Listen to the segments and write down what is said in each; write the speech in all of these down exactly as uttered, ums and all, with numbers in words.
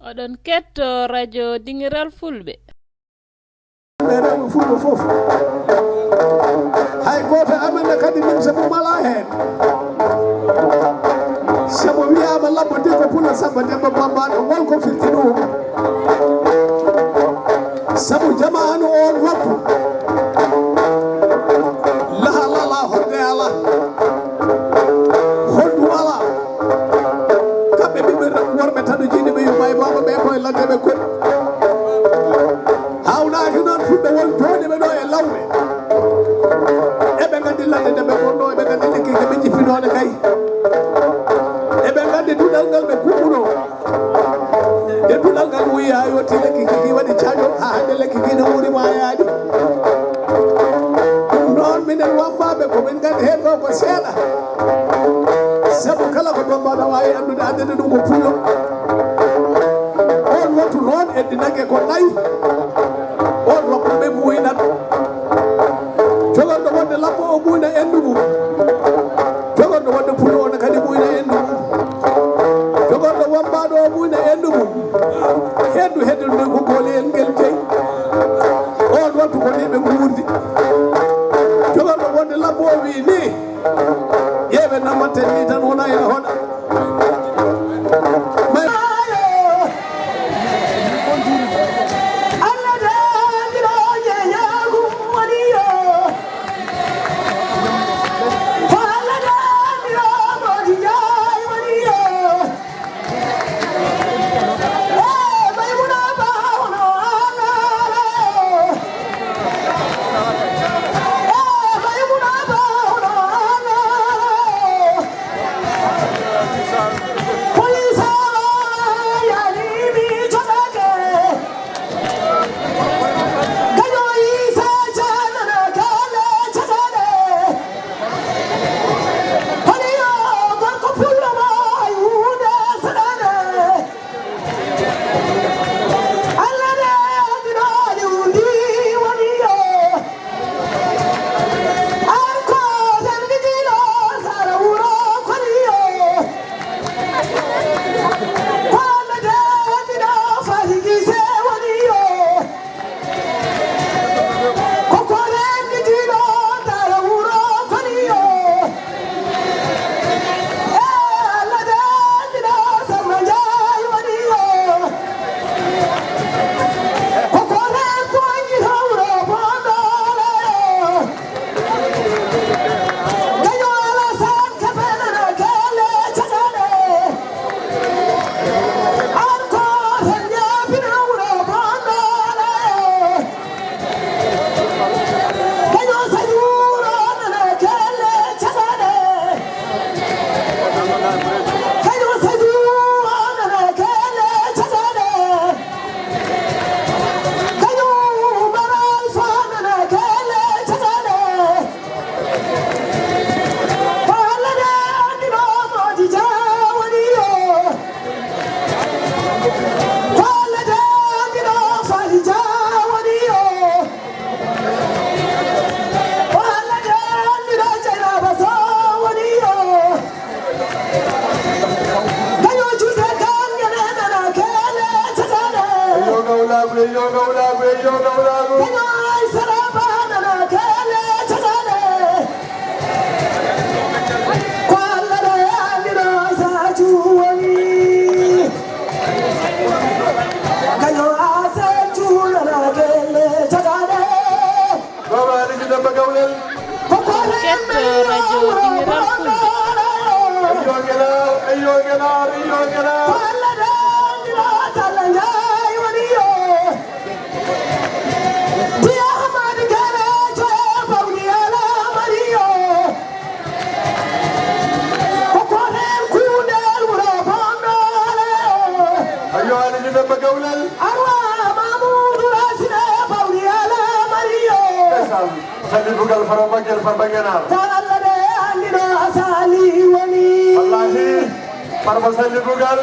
Oɗon ketto radio Dingiral Fulɓe. Ɓe rewɓe Fulɓe fof. Hay gooto e amen ne kadi nimsa mum alaa heen. Sabu wiyaama labbo debbo pula samba debbo bambaɗo ngol ko firti ɗum. Sabu jamaanu oon waktu. Laha lala horde alaa. Hondu alaa. Kamɓe ɓiɓɓe worɓe tan no jiiɗi ɓe yumma e baba ɓe koye ladde ɓe koɗi. Hawnaaki noon fulɓe won jooɗiiɓe ɗo e lawɓe. Eɓe nganndi ladde nde ɓe ngonno, eɓe nganndi lekki ke ɓe jippinoone kay. Eɓe nganndi duɗal ngal ɓe kuɓɓuno. Nde duɗal ngal wuyi haa yotti lekki ki waɗi caño, haa hannde lekki ki ne wuuri maayaani. Ɗum noon minen wambaaɓe ko min nganndi heen ɗo ko seeɗa. Sabu kala ko bambaɗo waawi anndude addata ɗum ko pullo. On wattu noon eddi nagge ko nayi. On waktu ɓe muuynan. Jogorɗo wonde labbo o muuyna enndu mum. Jogorɗo wonde pullo on kadi muuyna enndu mum. Jogorɗo wambaɗo o muuyna enndu mum. Heddu heddu ndu ko goleyel ngel jeyi. On wattu ko ni ɓe nguurdi. Jogorɗo wonde labbo o wi ni. Ƴeeɓe nammatten ni tan wona ene hoɗa. May- Allah daandiro ñeñaagu woni yo. Ko Allah daandiro Moodi Njaay woni yo. Eh, Maymuna Ba hono an ala yo. Eh, Maymuna Ba hono an ala yo. Police yani mi jodake. Gaño Isa Thiam nana kala cagale. Hali yo gorko pullo ma ay wuude saɗane. Allah ne andino ali wundi woni yo. An ko tan gidiɗo sara wuro koni yo. Ko Allah daɗiɗo fati gise woni yo. Ko ko rennditiiɗo dara wuro koni yo. E Allah daɗiɗo Samba Njaay woni yo. Ko ko rennditiiɗo wuro Bondola yo. Gaño Alasan Kepene na kele cagale. An ko tan jaabina wuro Bondola. Gaño Sajuuro nana kele cagale. Gaño Sajuuro nana kele cagale. Kañum Umar Alfa nana kele cagale. Ko Allah de andino Moodi Jah woni yo. Ko Allah de andino Fati Jah woni yo. Ko Allah de andino Jeynaba Soh woni yo. Gaño Juuta Kan ngene nana kele cagale. Yo gawlagu, yo gawlagu, yo gawlagu. Gaño Aysara Ba nana kele cagale. Ko Allah ɗo e andino Saaju woni. Gaño Aseju nana kele cagale. Baba Aliji Demba Gawlel. Ko ko ketto radio Dingiral Fulɓe. Ayyo Gelaar, ayyo Gelaar, ayyo Gelaar. Ko Allah ɗo e andino Talla Njaay woni yo. Ti Ahmad Garajo e Bawni Ala Mariyo. Ko koten kuundel wuro Bondola. Ayyo Aliji Demba Gawlel. Arwa Mamudu Rasine Bawni Ala Mariyo. Ndeysaan. Salifugal Farba Bakel Farba Ngenaar. Ko Allah ɗo e andino Asali woni. Wallahi. Farba Salifugal.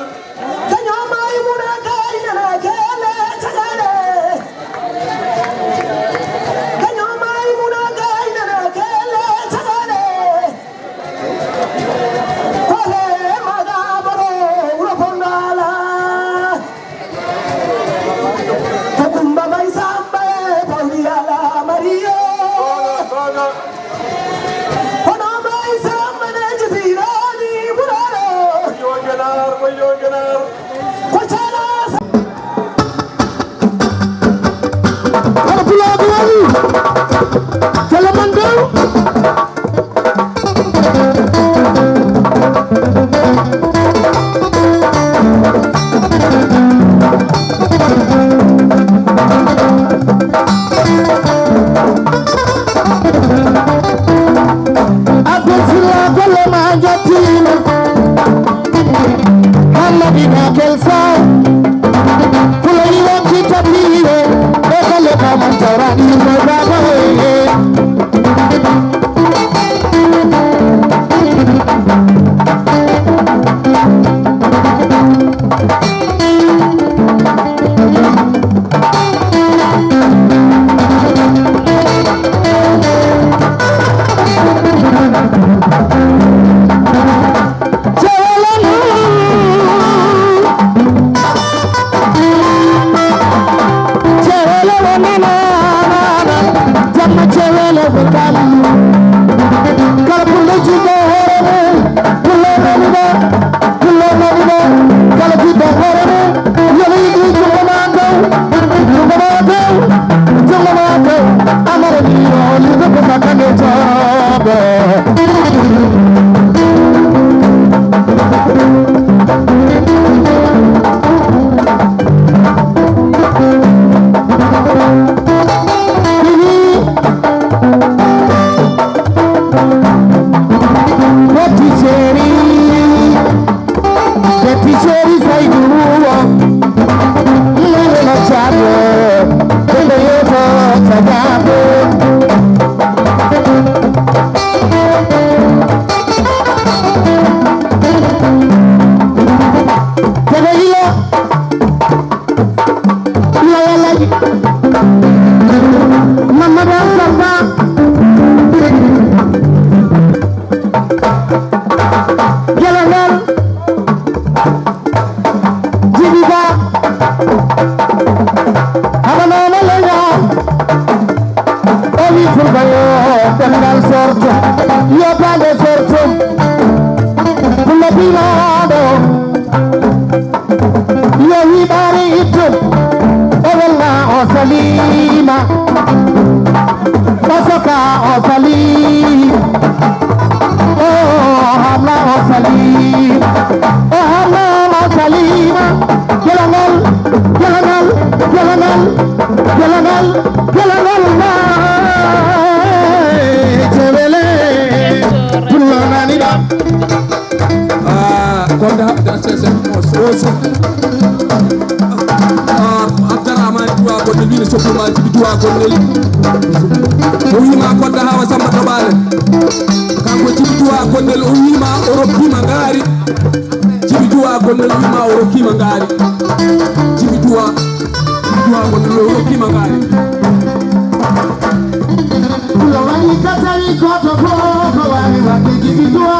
Gaño Maymuna Gay nana kele cagale. Gaño Maymuna Gay nana kele cagale. Kole maga boro wuro Bondola. Ah, Kolda, da, se, se, o, o, se. Ah, a jarama e duwa gonɗel, wino sokkuma jibi duwa gonɗel. O wima Kolda hawa Samba Tobale. Kanko jibi duwa gonɗel, o wima o rokkima ngaari. Jibi duwa gonɗel, o wima o rokkima ngaari. Jibi duwa, jibi duwa gonɗel, o rokkima ngaari. Lo waɗi ka tawi goto fof ko wawi wadde jibi duwa.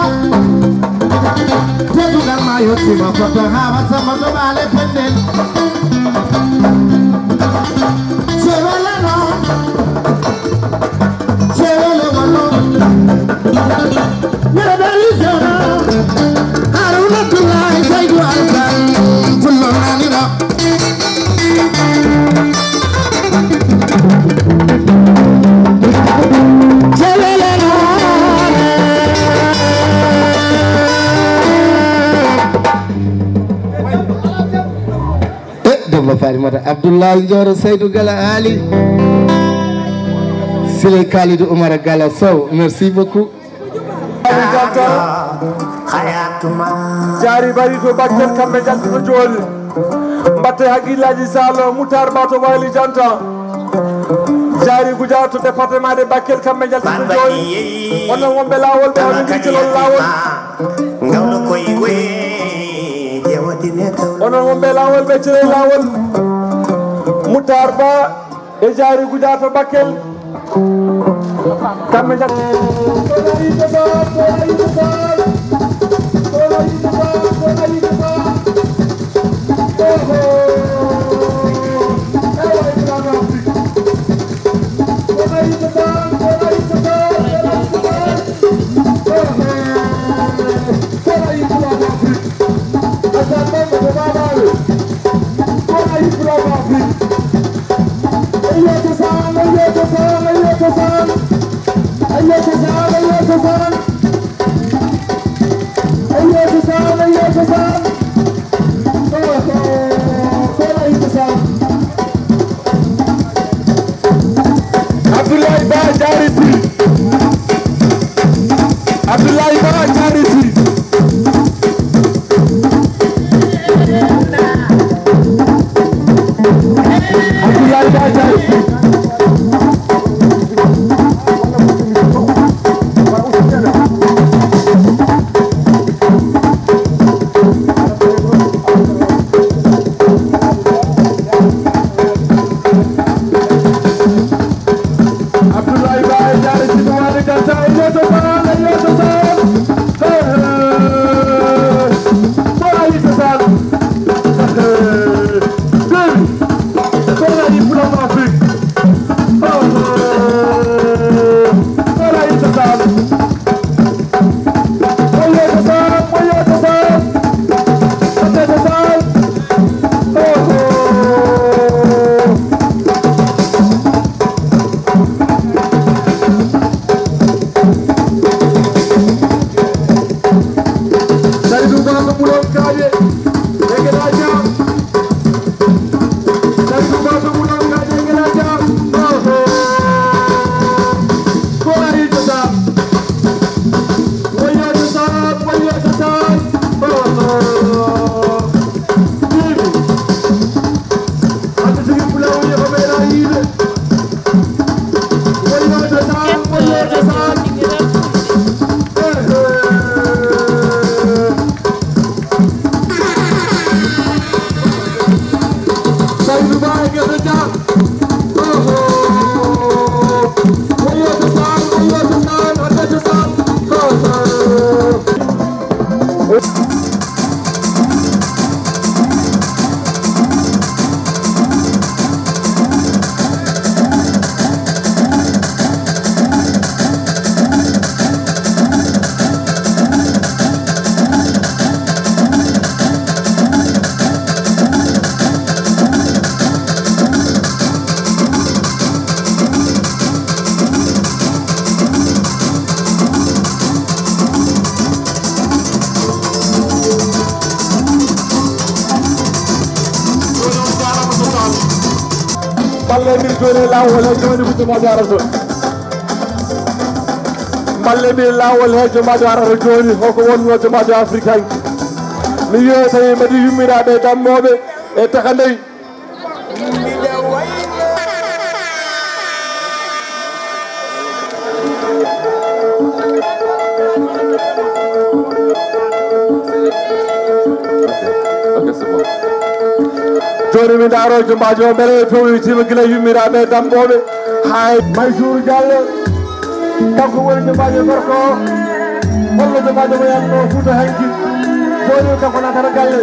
Teddungal ma yettima koto ha wasama to ɓaale penden. Sewela noon, sewela wano. Mira dari sewna. Haruna Tulay Saidu Alkan. Fullo nanira. E debbo Fatimata Abdoulaye Ndioro Seydou Gala Ali. Siley Kalidou Oumar Gala Sow, merci beaucoup. Jaari bari to Bakel, kamɓe njalti to jooni. Mbatte hakkillaaji Salo, Moutar Ba to Wali Janta. Jaari Guja to département de Bakel, kamɓe njalti to jooni. Onon wonɓe laawol, ko onon njejjolol laawol. Onon wonɓe laawol, ɓe cere laawol. Moutar Ba. E jaari Goudiaby to Bakel. Kamɓe njat. Min jooni e laawol he jooni ko jomaajo arata. Mballe min laawol he jomaajo arata jooni, hoko wonno jomaajo Afrique hanki. Mi yeetay mbaɗi yummiraaɓe dammooɓe e takandey. Ok, c'est bon. Jooni mi ndaaro jomaajo o mbele e towi tima gila yummiraaɓe dammooɓe. Hay Mansour Diallo, kanko woni jomaajo gorko o. Holno jomaajo mo yanno Fuuta hanki. Jooni kanko naatata galle.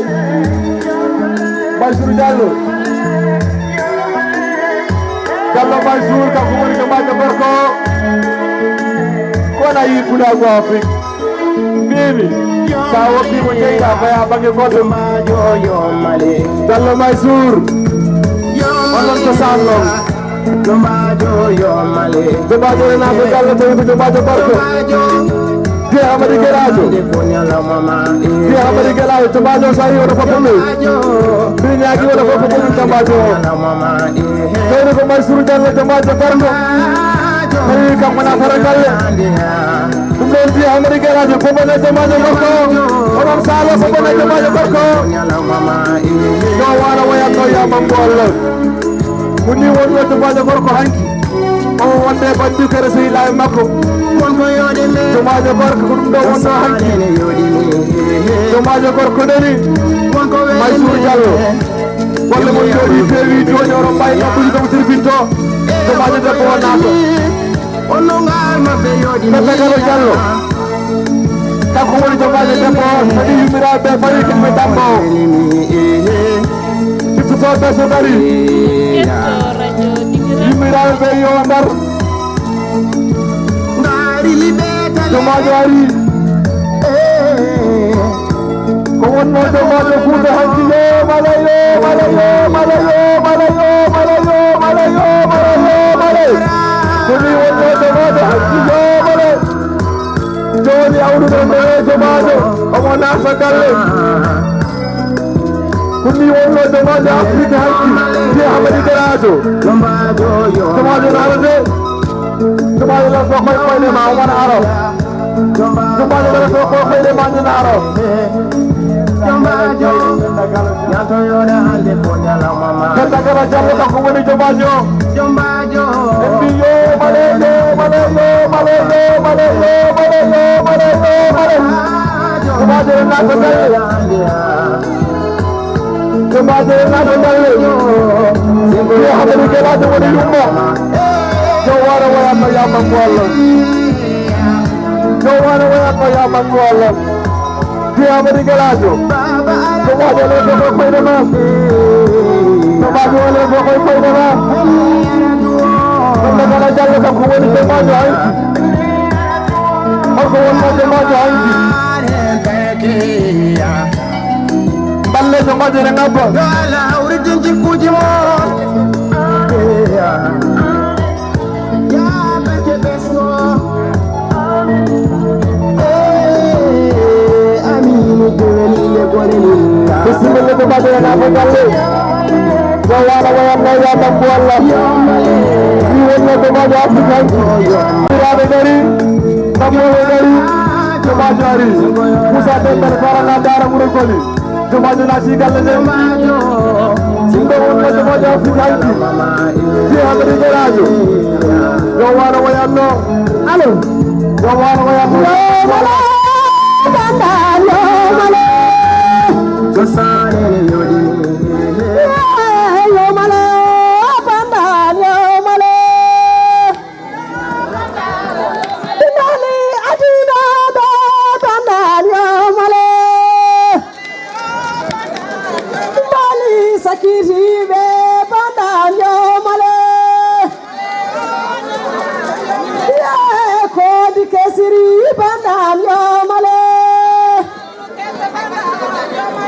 Mansour Diallo. Diallo Mansour, kanko woni jomaajo gorko o. Ko wona yi Pulaagu Afrique. Mbimi, sa woppi mo jeyɗa, faya bangge goto. Diallo Mansour. Onon ko saan noon. Jomaajo yo male. Jomaajo renaaɓe Galle tawi ko jomaajo gorko. Jomaajo. Biya Amadi Gelaajo. Biya Amadi Gelaajo, jomaajo so ari wona fof ko ɓuri. Jomaajo. Mbiɗa ñaagi wona fof ko ɓuri jomaajo o. Tawi ko Mansour Diallo, jomaajo gorko. Tawi kanko na fara galle. Ɗum ɗon biya Amadi Gelaajo, ko bone jomaajo gorko. Onon saalo ko bone jomaajo gorko. Yo waalo wayatno ya Mambo Allah. Ko ni wonno jomaajo gorko hanki. O wonde banndi kare so yiɗa e makko. Jomaajo gorko ko ɗum ɗo wonno hanki. Jomaajo gorko nani. Mansour Diallo. Golle mon jooɗi peewi jooni oɗon mbawi noddude ɗum tribune to. Jomaajo debbo o naato. Onno ngal maɓɓe yooɗi. Peppa Kalo Diallo. Kanko woni jomaajo debbo o, kadi yummiraaɓe ɓe bari ɗum ɓe dambo o. Ɓiɓɓe so ɓe so dari. Yummiraaɓe ɓe yo ndar. Jomaajo ari. Ko wonno jomaajo Fuuta hanki yo male, yo male, yo male. Ko ni wonno jomaajo hanki yo male. Jooni awduɗo nde jomaajo, omo naata galle. Ko ni wonno jomaajo Afrique hanki, Cheikh Hamadi Garajo. Jomaajo naata de. Jomaajo lan ko koye koyɗe ma, omo ara. Jomaajo lan ko koye koyɗe ma, omo ara. Penda Gala Diallo kanko woni jomaajo. En mbi yo male, yo male, yo male, yo male, yo male, yo male, yo male. Jomaajo en naata galle. Jomaajo en naata galle. Yo Hamadi Gelajo woni yumma. Yo wara wayatno ya Mambo Allah. Yo wara wayatno ya Mambo Allah. Biya Amadi Gelajo. Jomaajo le ko koyɗe ma. Jomaajo le ko koyɗe ma. Ɗum Gala Diallo kanko woni jomaajo hanki. Holko wonno jomaajo hanki? Mballe jomaajo ne ngabba. Yo Allah hawritin jikkuuji mon. Bisimilla ko mbaɗe na ko galle. Yo wala wayam na ya Mambo Allah. Mi wonno ko mbaɗe Afrique hanki. Ɓiraaɓe gari. Dammoɓe gari. Jomaajo ari. Moussa Dembélé farana dara wuro koli. Jomaajo naati galle nde. Ɗum ɗo wonno jomaajo Afrique hanki. Fi Amadi Garajo. Yo wano wayatno. Alo. Yo wano wayatno. Yo mala. Bandal yo mala. Yo mala. Bandal yo mala. Mbali adinooɓe bandal yo male. Mbali sakitiiɓe bandal yo male. Yee koodi kesiri bandal yo male.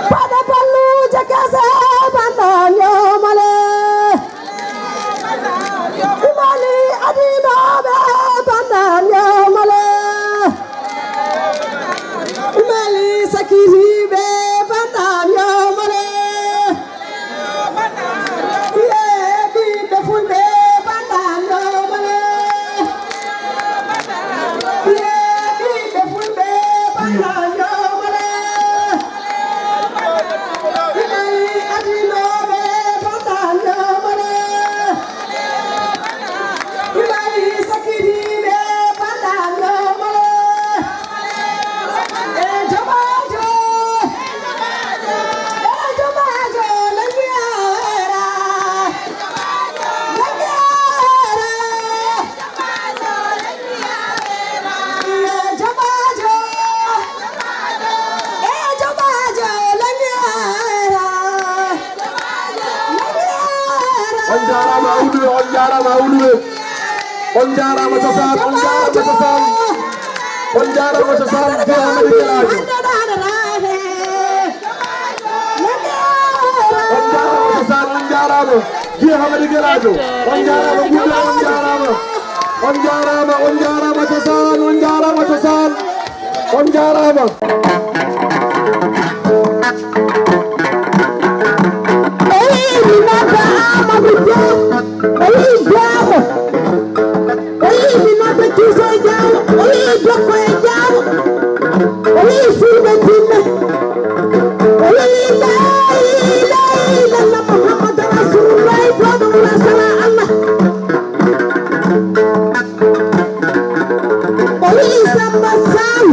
Pada palluuje kese bandal yo male. Mbali adinooɓe bandal yo male. Mbali sakitiiɓe bandal yo male. Yee ɓiɓɓe fulɓe. Awluɓe, on njaaraama cosaan, on njaaraama cosaan, on njaaraama cosaan, Jeehamadi Gelaajo. On njaaraama cosaan, on njaaraama, Jeehamadi Gelaajo. On njaaraama, Gumba, on njaaraama. On njaaraama, on njaaraama cosaan, on njaaraama cosaan. On njaaraama. O wi'i mi nodda Aamadu Jah, o wi'i Jaamo, o wi'i mi nodda Cuuso e Jaamo, o wi'i Dokko e Jaamo, o wi'i Fulɓe Jinne, o wi'i laa ilaaha illallah Muhammadu Rasuulullaahi, dooɗo wuro Sala Allah. O wi'i Samba Sal,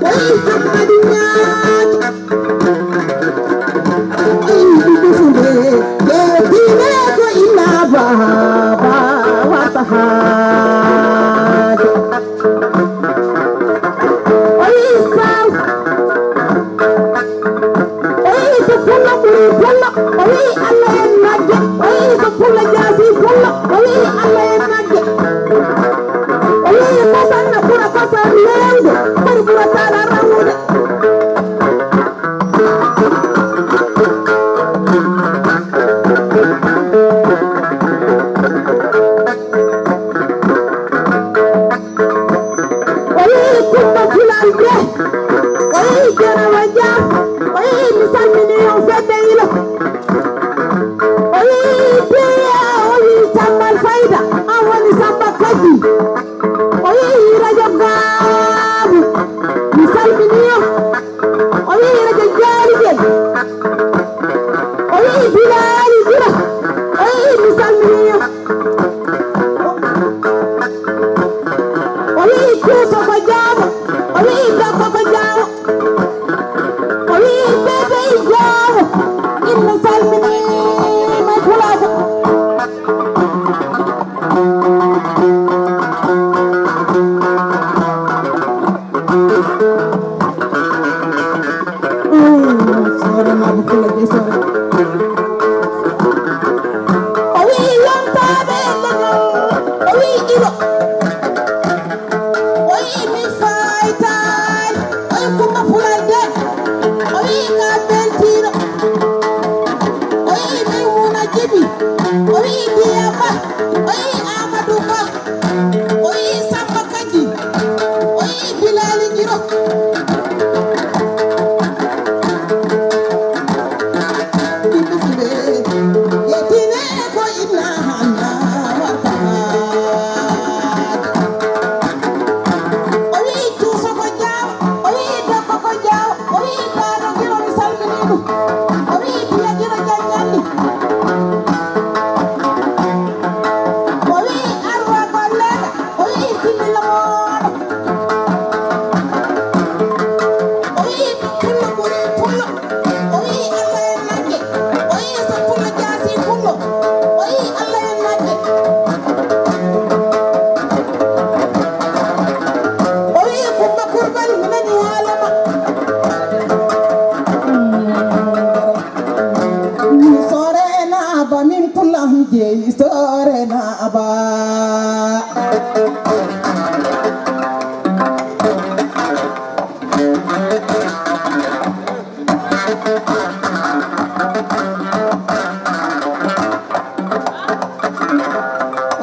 o wi'i Hammadi Ñaat, o wi'i Dudu Fulɓe, yettine ko inna baaba warta haajo. O wi'i Sal, o wi'i so pullo ɓuri pullo, o wi'i Allah en nagge, o wi'i so pullo jaasi pullo, o wi'i Allah en nagge. O wi'i kosam na ɓura kosam heewde, ɓuri ɓura taala rawude. O wi'i Kumba Fulal Deh, o wi'i Jarawa Jah, o wi'i mi salmini on fedde ilo. O wi'i Piya, o wi'i Tambal Fayda, an woni Samba Kajji. O wi'i Rajo Gaabu, mi salmini on. O wi'i Rajo Jaari Gel. O wi'i Bilaali Giro. O wi'i mi salmini on. O wi'i Cuuso ko jaamo, o wi'i Dokko ko jaamo, o wi'i Bebe jaamo, inno salminiima e pulaagu. Soore ma ko Fulɓe soore. O wi'i yontaaɓe e leñol, o wi'i ilo. O wi'i mi faytaay, o wi'i Kumba Fulal Deh, o wi'i ka beltiino, o wi'i Maymuna Jibi, o wi'i Diya Ba, o wi'i Aamadu Ba, o wi'i Samba Kajji, o wi'i Bilaali Giro. Ɓiɓɓe Fulɓe, yettine ko inna hanna warta. O wi'i Cuuso ko jaaw, o wi'i Dokko ko jaaw, o wi'i Daado Giro mi salmini ɗum. O wi'i Piya Giro Janjanni. O wi'i Arwa Golleeɗa, o wi'i Similla Mooɗo. O wi'i pullo ɓuri pullo. O wi'i Allah en nagge. O wi'i so pullo jaasi pullo. O wi'i Allah en nagge. O wi'i Kumba Kurbal mi nani haala ma. Soore na ba min pullo am jeyi soore na ba.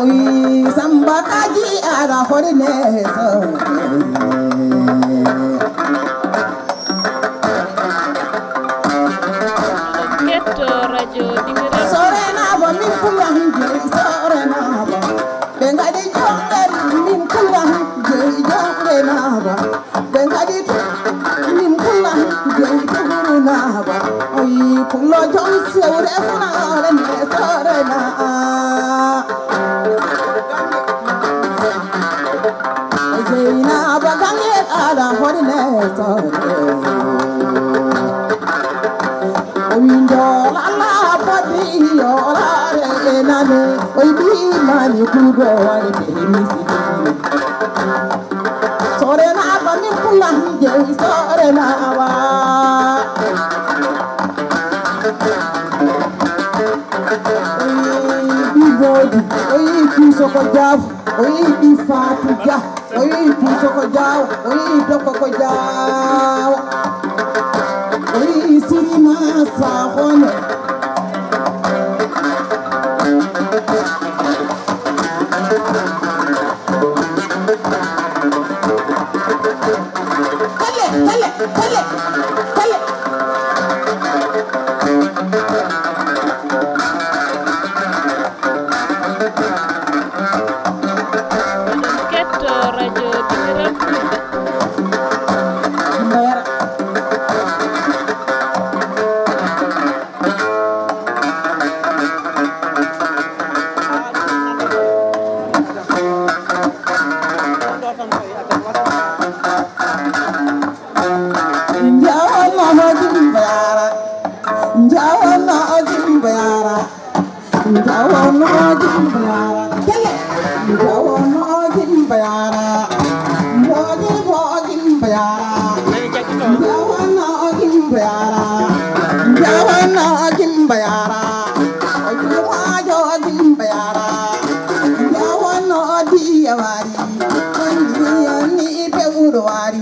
Oyi Samba Kaji aɗa hoɗi neeso. Ketto radio Dingiraɗo. Sorenaba min kulan jeyi sorenaba. Ɓe ngaɗi joɗɗen min kulan jeyi joɗɗenaba. Ɓe ngaɗi min kulan jeyi tugurunaaba. Oyi pullo jom sewre funaare ne sorena. Zeynaba gange ala horine sore. Oyi njool ala fodi yoolare enane. Oyi ɓi mani kugo wani ɓe misikine. Sorena ba min kulan jeyi sorena ba. O yii Kuuso ko Jaaw, o yii Ɗi Faatu Jah, o yii Kuuso ko Jaaw, o yii Dokko ko Jaaw, o yii Sirima Saaxo ne. Tele, tele, tele, tele. Oɗon ketto radio Dingiral Fulɓe. Njawono Gimbayara, njawono Gimbayara, njawono Gimbayara. Tele, njawono Gimbayara, mboɗi bo Gimbayara, njawono Gimbayara, njawono Gimbayara, o jumajo Gimbayara, njawono Diyawari. Ni pewɗo wari.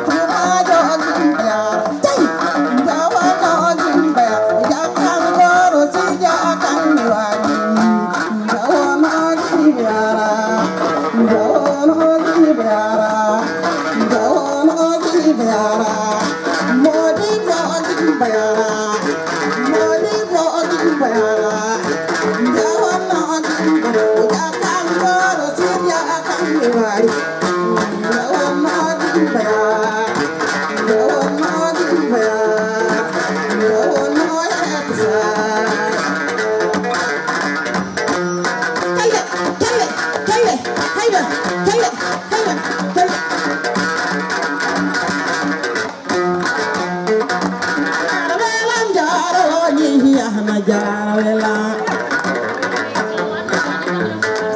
Tumajo Gimbaya. Tay. Jawano Gimbaya. Jakkan goro si jakkan wari. Jawano Gimbaya. Jawano Gimbaya. Jawano Gimbaya. Modi Gimbaya. Modi Gimbaya. Jawano Gimbaya. Jakkan goro si jakkan wari.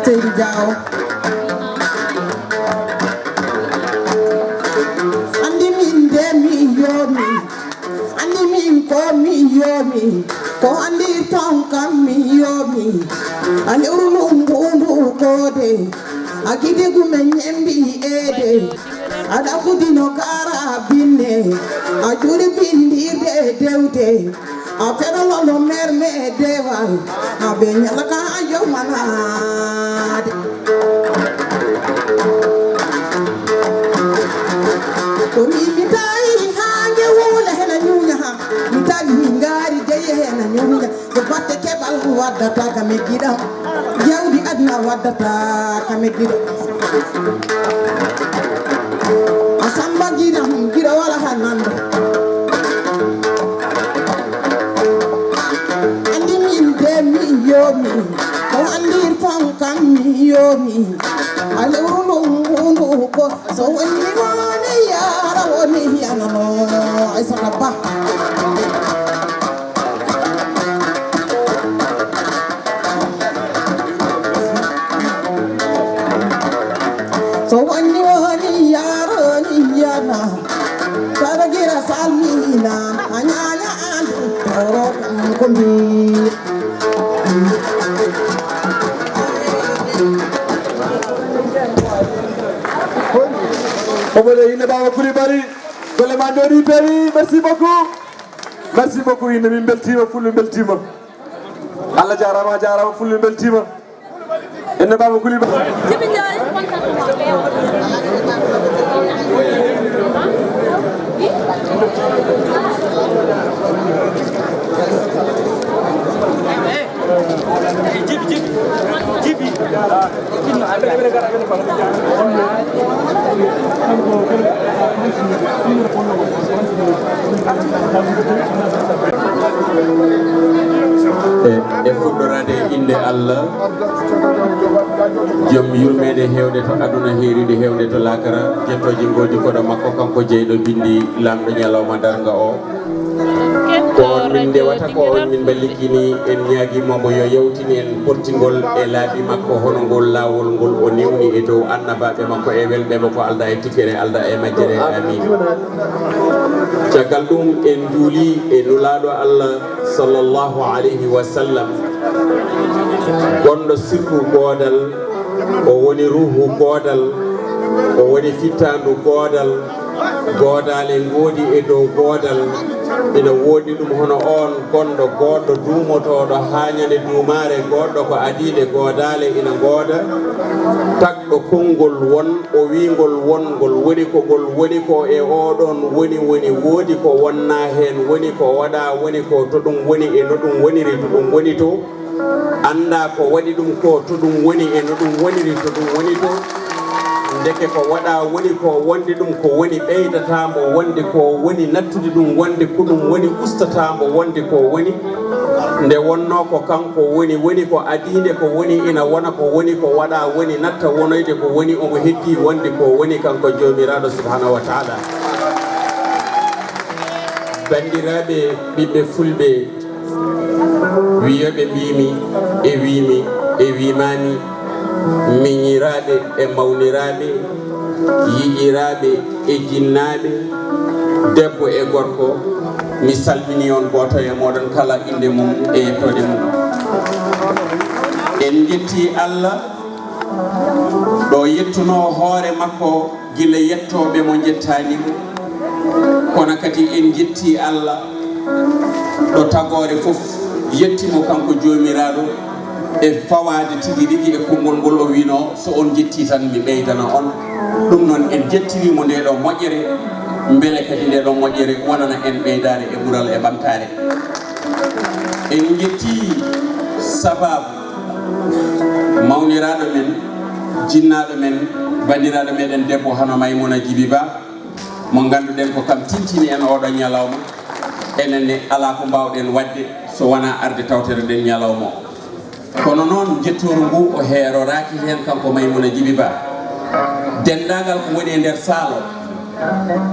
Seydi Diaw. Andi min de mi yomi. Andi min ko mi yomi. Ko andi ton kam mi yomi. A lewru lumbu ndu kode. A gidi gumen nyembi ede. Aɗa kudino kara binne, a juri bindirde dewde, a feɗolono merme dewal, a ɓe ñalaka a yomanaade. Ko mi mi tawi haa ngewule hena ñuña ha, mi tawi mi ngaari jeye hena ñuña. Ko batte keɓal waddata ka meggiɗam. Jawdi aduna waddata ka meggiɗo. A samba giɗam giɗo wala ha nando. Andi min de mi yomi. Ko andir fam kam mi yomi. A lewru ndu ndu ko so woni woni yara woni yanano. Ay sa ba. So woni woni yaroni yana. Kala gira salmina anyanya andu toro kumbi. Omo le ine bawa Coulibaly. Golle ma jooɗi peewi. Merci beaucoup. Merci beaucoup, ine min mbeltiima, fulɓe mbeltiima. Allah jaaraama, a jaaraama, fulɓe mbeltiima. Enne Baba Coulibaly. Jibi Njaay. Jibi, jibi, jibi. E, e fuɗɗoraade e innde Allah, joom yurmeende heewde to aduna, heeriinde heewde to laakara, jettooje ngoodi koɗo makko, kanko jeyɗo binndi, laamɗo ñalawma darnga o. Ko on min ndewata, ko on min mballiki ni. En ñaagiima mo yo yawtin en portingol e laabi makko, hono ngol laawol ngol o newni e dow annabaaɓe makko e welɓe mo, ko alda e tikkere, alda e majjere. Amin. Caggal ɗum, en njuuli e Nulaaɗo Allah, sallallahu alayhi wa sallam. Gonɗo sirru goodal, o woni ruuhu goodal, o woni fittaandu goodal, goodaale ngoodi e dow goodal. Ina woodi ɗum hono oon gonɗo goodɗo duumotooɗo haa ñande duumaare, goodɗo ko adiinde goodaale ina ngooda. Tagɗo konngol won, o wiingol won, ngol woni ko ngol woni ko e oɗoon woni woni, woodi ko wonnaa heen, woni ko waɗaa, woni ko to ɗum woni e no ɗum woniri, to ɗum woni to. Anndaa ko waɗi ɗum ko, to ɗum woni e no ɗum woniri, to ɗum woni to. Ndeke ko waɗaa woni ko, wonde ɗum ko woni ɓeydataa mbo wonde ko woni, nattude ɗum wonde ko ɗum woni, ustataa mbo wonde ko woni. Nde wonnoo ko kanko woni, woni ko adiinde ko woni, ina wona ko woni, ko waɗaa woni, natta wonoyde ko woni, omo heddii wonde ko woni kanko Joomiraaɗo Subhaanahu wa Taala. Banndiraaɓe ɓiɓɓe Fulɓe, wiyooɓe mbiimi e wiimi e wiimaami, miñiraaɓe e mawniraaɓe, yiɗiraaɓe e jinnaaɓe, debbo e gorko, mi salmini on gooto e mooɗon kala innde mum e yettoode mum. En njetti Allah ɗo yettunoo hoore makko gila yettooɓe mo njettaani mo, kono kadi en njetti Allah ɗo tagoore fof yetti mo kanko Joomiraaɗo e fawaade tigi rigi e konngol ngol o wiinoo, so on njettii tan mi ɓeydana on. Ɗum noon en njettiri mo ndee ɗoo moƴƴere, mbele kadi ndee ɗoo moƴƴere wonana en ɓeydaare e ɓural e ɓamtaare. En njettii sabaabu mawniraaɗo men, jinnaaɗo men, banndiraaɗo meɗen debbo hono Maymuna Jibi Ba, mo ngannduɗen ko kam tintini en oɗo ñalawma. Enen ne alaa ko mbaawɗen waɗde so wonaa arde tawtoreɗen ñalawma o. Kono noon, njettooru ngu o heeroraaki heen kanko Maymuna Jibi Ba. Denndaangal ko woni e nder saal o,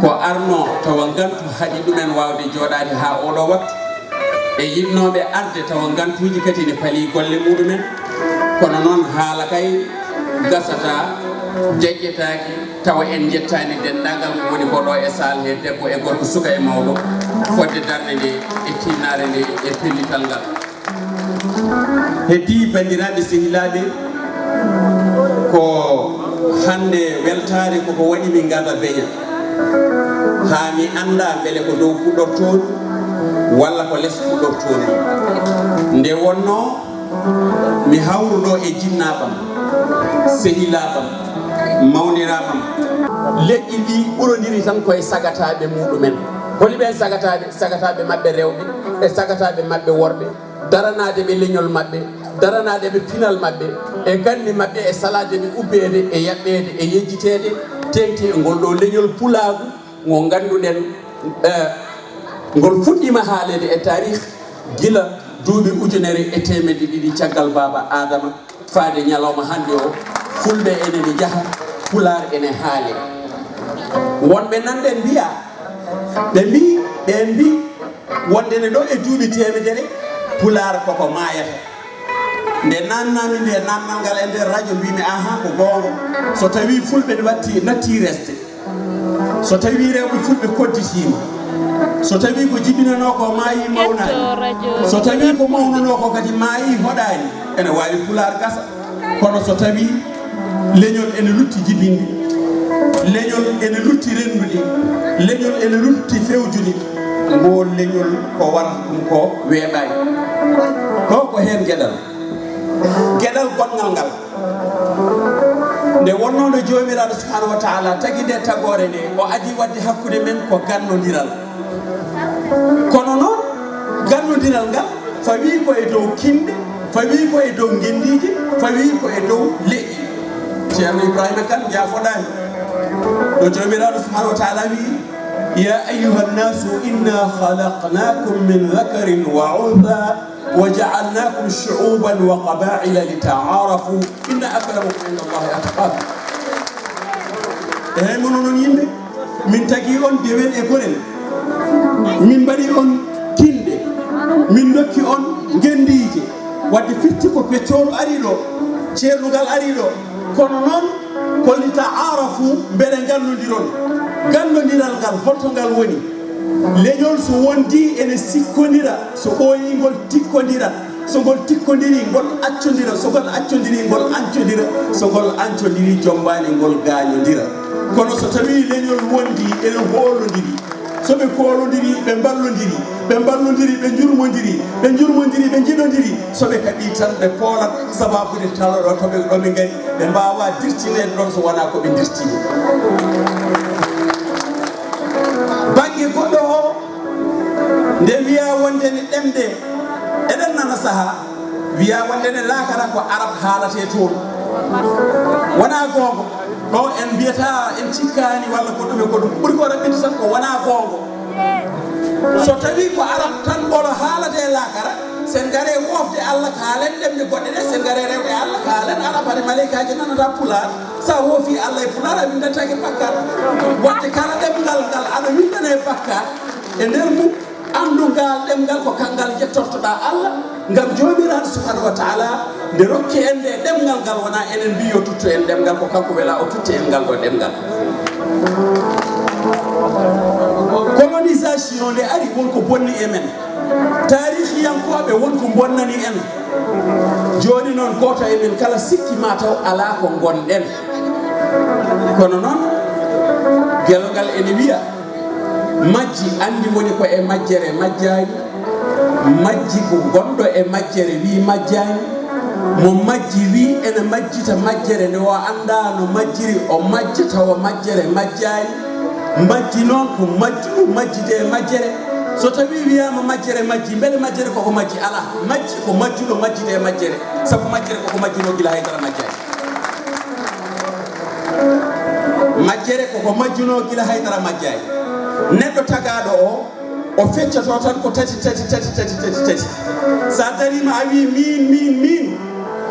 ko arnoo tawa ngantu haɗi ɗumen waawde jooɗaade haa oɗo waktu, e yiɗnooɓe arde tawa ngantuuji kadi ne palii golle muɗumen. Kono noon, haala kay gasataa, deƴƴetaaki, tawa en njettaani denndaangal ko woni ko ɗo e saal he, debbo e gorko, suka e mawɗo, fodde darnde nde e tiinnaare nde e pellital ngal. Heddii banndiraaɓe sehilaaɓe, ko hannde weltaare koko waɗi min ngada beña, haa mi annda mbele ko dow fuɗɗortoo mi walla ko les fuɗɗortoo mi. Nde wonnoo mi hawruɗo e jinnaaɓam, sehilaaɓam, mawniraaɓam, leƴƴi ɗi ɓurondiri tan koye sagataaɓe muɗumen. Holi ɓeen sagataaɓe? Sagataaɓe maɓɓe rewɓe e sagataaɓe maɓɓe worɓe, daranaade ɓe leñol maɓɓe, daranaade ɓe pinal maɓɓe, e ganni maɓɓe, e salaade ɓe ubbeede, e yaɓɓeede, e yejjiteede, teeŋti e ngol ɗo leñol pulaagu ngo ngannduɗen, eh, ngol fuɗɗiima haaleede e taarih gila duuɓi ujunere e teemedde ɗiɗi caggal Baaba Aadama. Faade ñalawma hannde o, Fulɓe ene njaha, Pulaar ene haale. Wonɓe nanɗen mbiya, ɓe mbi, ɓe mbi, wonde ne ɗo e duuɓi teemedere, Pulaar koko maayata. Nde naannami nde naannal ngal e nder radio, mbimi, "Aha, ko goonga. So tawi Fulɓe ne watti, natti resde." So tawii rewɓe fulɓe kodditiima, so tawii ko jibinanoo ko maayii, mawnaani, so tawii ko mawnanoo ko kadi maayii, hoɗaani, ene waawi Pulaar gasa. Kono so tawii leñol ene lutti jibinde, leñol ene lutti renndude, leñol ene lutti fewjude, ngool leñol ko warata ɗum ko weeɓaani. Ɗo ko heen geɗal, geɗal goɗngal ngal. Nde wonnoo nde Joomiraaɗo Subhaanahu wa Taala tagi nde tagoore nde, o adii waɗde hakkunde men ko gannondiral. Kono noon, gannondiral ngal fawii ko e dow kinɗe, fawii ko e dow ngenndiije, fawii ko e dow leƴƴi. Ceerno Ibrahima Kan, njaafoɗaani. Ɗo Joomiraaɗo Subhaanahu wa Taala wiyi, "يا أيها الناس إنا خلقناكم من ذكر وأنثى وجعلناكم شعوبا وقبائل لتعارفوا إن أكرمكم عند الله أتقاكم." Eey, mono noon yimɓe, min tagi on dewel e gorel, min mbaɗi on kinɗe, min ndokki on ngenndiije. Wadde firti ko peccooru arii ɗo, ceernugal arii ɗo. Kono noon, ko li ta'aarafu, mbele ngannondiron. Gannondiral ngal, holto ngal woni? Leñol so wondii ene sikkondira, so ɓooyii ngol tikkondira, So ngol tikkondirii, ngol accondira. So ngol accondirii, ngol ancondira. So ngol ancondiri, jombaani ngol gaañondira. Kono so tawii leñol wondii, ene hoolondiri, so ɓe koolondiri, ɓe mballondiri, ɓe mballondiri, ɓe njurmondiri, ɓe njurmondiri, ɓe njiɗondiri, so ɓe kaɓii tan, ɓe poolat, sabaabude talo ɗo to ɓe, ɗo ɓe ngari, ɓe mbaawaa dirtineede ɗoon so wonaa ko ɓe dirtii. Bannge goɗɗo o, nde wiyaa wonde ne ɗemɗe, eɗen nana sahaa, wiyaa wonde ne laakara ko arab haalatee toon. Wonaa goonga. Ɗo en mbiyata, en cikkaani walla ko ɗume ko ɗum. Ɓuri ko raɓɓiɗi tan ko wonaa goonga. So tawii ko arab tan ɓolo haalatee laakara, sen ngaree woofde Allah, kaalen ɗemɗe goɗɗe ɗe, sen ngaree rewɓe Allah, kaalen arab, hari maleykaaji nanata pulaar. So a woofii Allah e pulaar, a winndantaake bakkaat. Waɗde kala ɗemngal ngal aɗa winndane bakkaat e nder mum, anndu ngal ɗemngal ko kanngal jettortoɗaa Allah, ngam Joomiraaɗo subhaanahu wa taala nde rokki en nde ɗemngal ngal, wonaa enen mbii yo tuttu en ɗemngal, ko kanko wela o tutti en ngal ɗo ɗemngal. Colonisation nde ari, won ko bonni e men. Taarihiyankooɓe, won ko bonnani en. Jooni noon, gooto e men kala sikki ma taw alaa ko ngonɗen. Kono noon, gelongal ene wiya, majji anndi moni ko e majjere majjaani, majji ko gonɗo e majjere wi majjaani, mo majji wi ene majjita majjere nde o anndaa no majjiri, o majja tawa majjere majjaani. Majji noon ko majjuɗo majjide e majjere. So tawii wiyaama majjere majji, mbele majjere koko majji? Alaa. Majji ko majjuɗo majjide e majjere. Sabu majjere koko majjunoo gila haydara majjaani. Majjere koko majjunoo gila haydara majjaani. Neɗɗo tagaaɗo o, o feccoto tan ko tati, tati, tati, tati, tati, tati. So a dariima a wii miin, miin, miin,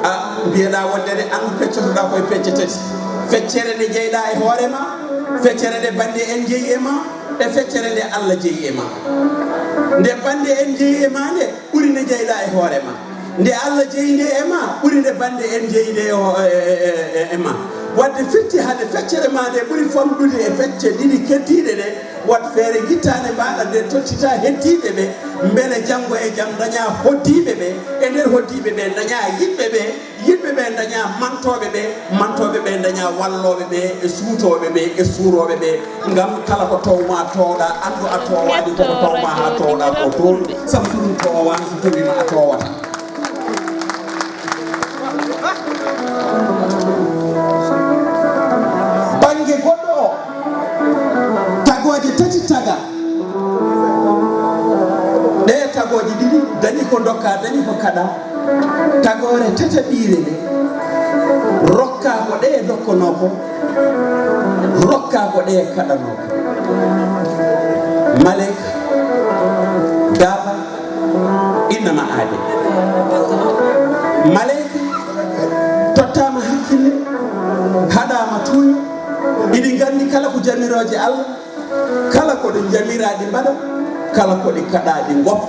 a mbiyeɗaa wonde ne anndu peccotoɗaa koye pecce tati. Feccere nde jeyɗaa e hoore ma, feccere nde bannde en jeyi e ma, e feccere nde Allah jeyi e ma. Nde bannde en jeyi e ma nde ɓuri nde jeyɗaa e hoore ma. Nde Allah jeyi nde e ma ɓuri nde bannde en jeyi nde e ho-, e, e, e, e ma. Waɗde firti hade feccere ma nde ɓuri famɗude e fecce ɗiɗi keddiiɗe ɗe, waɗ feere ngittaande mbaɗa nde tottita heddiiɓe ɓe, mbele janngo e jam daña hoddiiɓe ɓe, e nder hoddiiɓe ɓe daña yiɗɓe ɓe, yiɗɓe ɓe daña mantooɓe ɓe, mantooɓe ɓe daña wallooɓe ɓe, e suutooɓe ɓe, e suurooɓe ɓe. Ngam kala ko towma towɗa, anndu a towaani, ko ko towma haa towɗa ko toon, sabu so ɗum towaani, so towiima a towata. Bannge goɗɗo o, tagooje tati taga. Ɗee tagooje ɗiɗi, dañi ko ndokka, dañi ko kaɗa. Tagoore tataɓiire nde, rokka ko ɗe ndokkanoo ko, rokka ko ɗe kaɗanoo ko. Maleyka, daaba, innama aade. Maleyka tottaama hakkille, haɗaama tuuyo, iɗi nganndi kala ko jamirooje Allah, kala ko ɗi njamira ɗi mbaɗa, kala ko ɗi kaɗa ɗi ngoppa,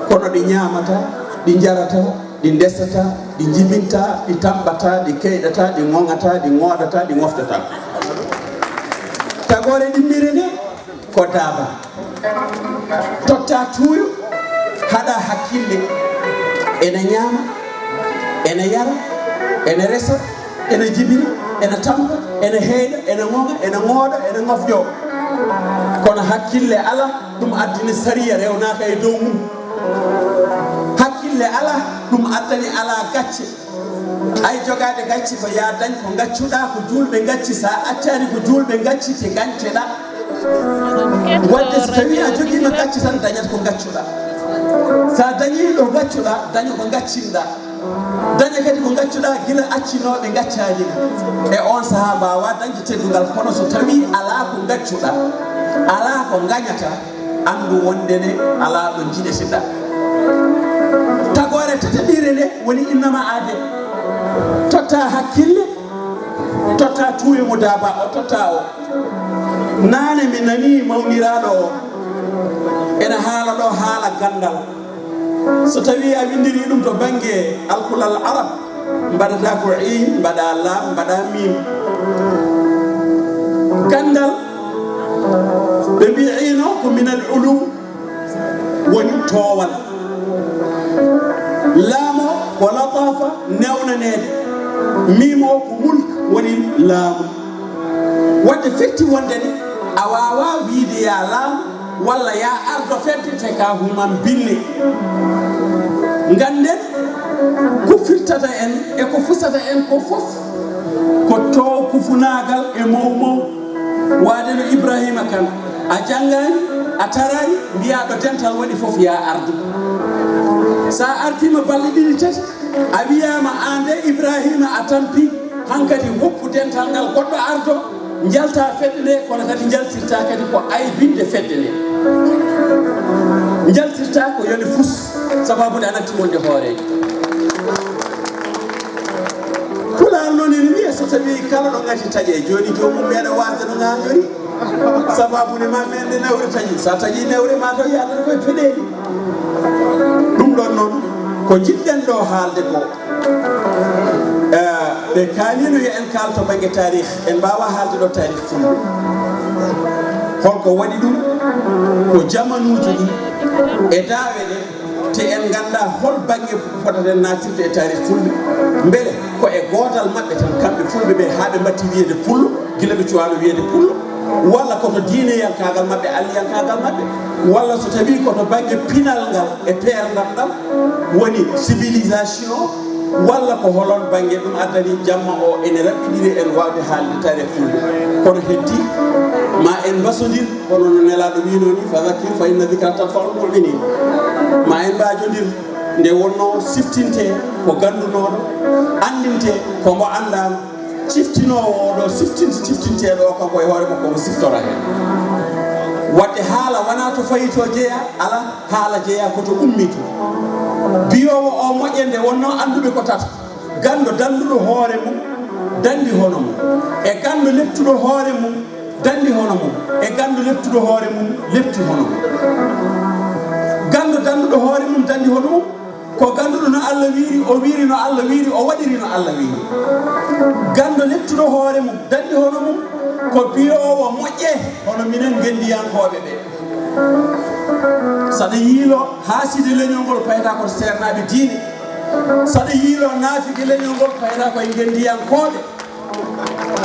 kono ɗi ñaamata, ɗi njarata, ɗi ndesata, ɗi njibinta, ɗi tamɓata, ɗi keyɗata, ɗi ŋoŋata, ɗi ŋooɗata, ɗi ŋoftata. Tagoore ɗimmire nde ko daaba. Totta tuuyo, haɗa hakkille. Ene ñaama, ene yara, ene resa, ene jibina, ene tampa, ene heyɗa, ene ŋoŋa, ene ŋooɗa, ene ŋofƴoo. Kono hakkille alaa, ɗum addini sariya rewnaaka e dow mum. Hakkille alaa, ɗum addani alaa gacce. Ay jogaade gacce ko yaa dañ ko ngaccuɗaa, ko juulɓe ngacci, so a accaani ko juulɓe ngacci te gañteɗaa. Wadde so tawii a jogiima gacce tan dañat ko ngaccuɗaa. So a dañii ɗo ngaccuɗaa, daña ko ngaccinɗaa. Daña kadi ko ngaccuɗaa gila accinooɓe ngaccaani ma. E oon sahaa mbaawaa dañde teddungal, kono so tawii alaa ko ngaccuɗaa, alaa ko ngañataa, anndu wonde ne alaa ɗo njiɗeteɗaa. Tagoore tataɓiire nde woni innama aade. Totta hakkille, totta tuuyo mo daaba o totta o. Naane mi nanii mawniraaɗo o ena haala ɗo haala ganndal. So tawii a winndirii ɗum to bannge alkulal arab, mbaɗataa ko iin, mbaɗa laam, mbaɗa miim. Ganndal, ɓe mbii iino ko minal ulu, woni toowal. Laamu Ko lataafa, newnaneede. Miim o ko mulk, woni laamu. Waɗde firti wonde ne a waawaa wiyde yaa laamu walla yaa ardo fedde te ka human bille. Ngannden ko firtata en e ko fusata en ko fof ko toow kufunaagal e mawmaw. Waade no Ibrahima Kan, a janngaani, a taraani, mbiyaa ɗo dental waɗi fof yaa ardu. So a artiima balɗe ɗiɗi tati, a wiyaama aan de Ibrahima a tampi, hankadi woppu dental ngal goɗɗo ardo, njalta fedde nde, kono kadi njaltirta kadi ko aybinde fedde nde. Njaltirta ko yo nde fus, sababu nde a natti wonde hooreejo. Pulaar noon ene wiya so tawii kala ɗo ngati taƴe, jooni joomum meeɗa waasde no ŋaañori. Sababu ne ma men nde newre taƴi. So a taƴi newre ma taw yaadata koye peɗeeli. Ɗum ɗon noon ko njiɗɗen ɗo haalde ko. Eh, ɓe kaalino yo en kaal to bannge taarih. En mbaawa haalde ɗo taarih fulɓe. Holko waɗi ɗum? Ko jamanuuji ɗi e daawe ɗe. Te en nganndaa hol bannge fotaten naatirde e taarih fulɓe. Mbele ko e gootal maɓɓe tan, kamɓe fulɓe ɓe, haa ɓe mbatti wiyeede pullo, gila ɓe cuwaano wiyeede pullo, walla ko to diineyankaagal maɓɓe, alliyankaagal maɓɓe, walla so tawii ko to bannge pinal ngal e peerndam ɗam woni civilisation, walla ko holon bannge ɗum addani jamma o ene raɓɓiɗiri en waawde haalde taarih fulɓe. Kono heddi ma en mbasondir, kono no Nelaaɗo wiynoo ni, "Fa zakkir fa inna zikra tanfa'ul mu'minin." Ma en mbaajondir, nde wonnoo siftintee ko ganndunooɗo, anndintee ko mbo anndaano, ciftinoowo oo ɗo siftinti ciftinteeɗo o, kanko e hoore makko omo siftora heen. Waɗde haala wonaa to fayitoo jeyaa, alaa, haala jeyaa ko to ummitoo. Biyoowo o moƴƴe nde wonnoo annduɓe ko tata, ganndo dannduɗo hoore mum, danndi hono mum, e ganndo leptuɗo hoore mum, danndi hono mum, e ganndo leptuɗo hoore mum, lepti hono mum. Ganndo dannduɗo hoore mum, danndi hono mum, ko gannduɗo no Allah wiiri, o wiiri no Allah wiiri, o waɗiri no Allah wiiri. Ganndo leptuɗo hoore mum, danndi hono mum, ko biyoowo moƴƴe hono minen ngenndiyankooɓe ɓe. Saɗa yiilo haaside leñol ngol, payata ko seernaaɓe diine. Saɗa yiilo naafige leñol ngol, payata ko e ngenndiyankooɓe.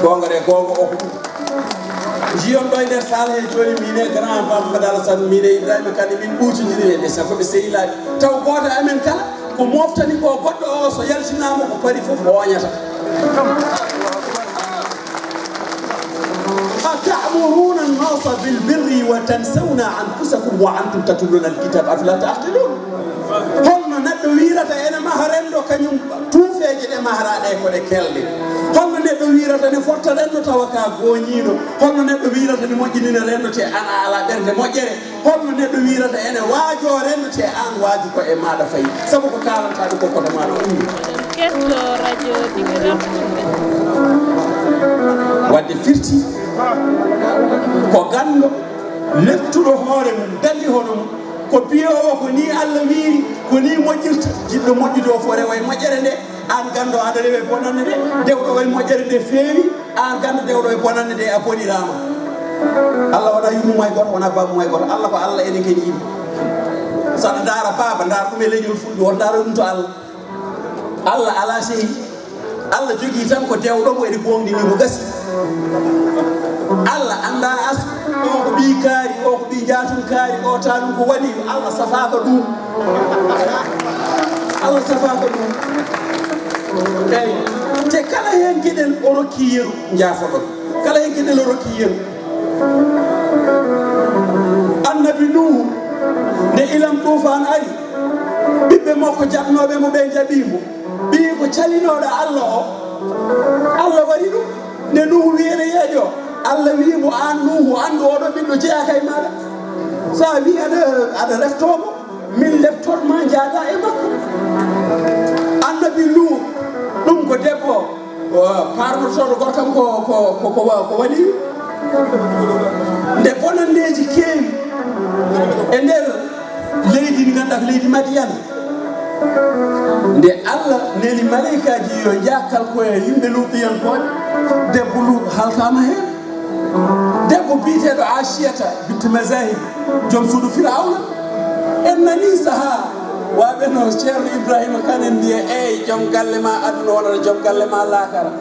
Goonga de, goonga o ko ɗum. Njiyon ɗo e nder saala he jooni, min e grand Mamadou Alassane, min e Ibrahima Kane, min ɓuucondiri e nde, sabu ko ɓe sehilaaɓe. Taw gooto e amen kala ko moftani ko goɗɗo o, so yaltinaama ko pari fof, o oñata. أتأمرون الناس بالبر وتنسون أنفسكم وأنتم تتلون الكتاب أفلا تعقلون. Holno neɗɗo wiirata ene maha renndo, kañum tuufeeje ɗe maharaa ɗe ko ɗe kelɗe? Holno neɗɗo wiirata ne forta renndo tawa ka gooñiiɗo? Holno neɗɗo wiirata ne moƴƴinina renndo te an a alaa ɓernde moƴƴere? Holno neɗɗo wiirata ene waajoo renndo te an waaju ko e maaɗa fayi? Sabu ko kaalantaa ɗum ko koto maaɗa ummi. Keɗto radio Dingiral Fulɓe. Waɗde firti ko ganndo, leptuɗo hoore mum, dandi hono mum, ko biyoowo ko nii Allah wiiri, ko nii moƴƴirta. Jiɗɗo moƴƴude o fof rewa e moƴƴere nde, aan ganndo aɗa rewa e bonannde nde, dewɗo o e moƴƴere nde feewi, aan ganndo dewɗo e bonannde nde a boniraama. Allah wonaa yummum hay gooto, wonaa baabum hay gooto. Allah ko Allah, enen kadi yimɓe. So aɗa ndaara baaba, ndaara ɗum e leñol fulɓe, wota ndaara ɗum to Allah. Allah alaa sehi. Allah jogii tan ko dewɗo mo ene goongɗini mo gasi. Allah anndaa as, o ko ɓii kaari, o ko ɓii njaatum kaari, o taa ɗum ko waliyu. Allah safaaka ɗum. Allah safaaka ɗum. Eyi, te kala heen geɗel o rokki yeru, njaafoɗon. Kala heen geɗel o rokki yeru. Annabi Nuuhu, nde ilam tuufaan ari, ɓiɓɓe makko jaɓnooɓe mo ɓe njaɓii mo. Ɓii ko calinooɗo Allah o, Allah waɗi ɗum. Nde Nuuhu wiyereyeejo, Allah wii mo, "Aan Nuuhu, anndu oɗo ɓiɗɗo jeyaaka e maaɗa. So a wii aɗa, aɗa reftoo mo, min leptor ma njaadaa e makko." Annabi Nuuhu, ɗum ko debbo, o, paarnotooɗo gorkam ko, ko, ko, ko, ko waliyu. Nde bonanndeeji keewi e nder leydi ndi ngannduɗaa ko leydi Madiyan. Nde Allah neli maleykaaji yo njaakal ko e yimɓe Luutiyankooɓe, debbo Luut halkaama heen. Debbo biyeteeɗo Asiyata bintu Mazahib, joom suudu Firawna, en nanii sahaa Waɓe no Ceerno Ibrahima Kan en mbiya, "Eey, joom galle ma aduna wonata joom galle ma laakara."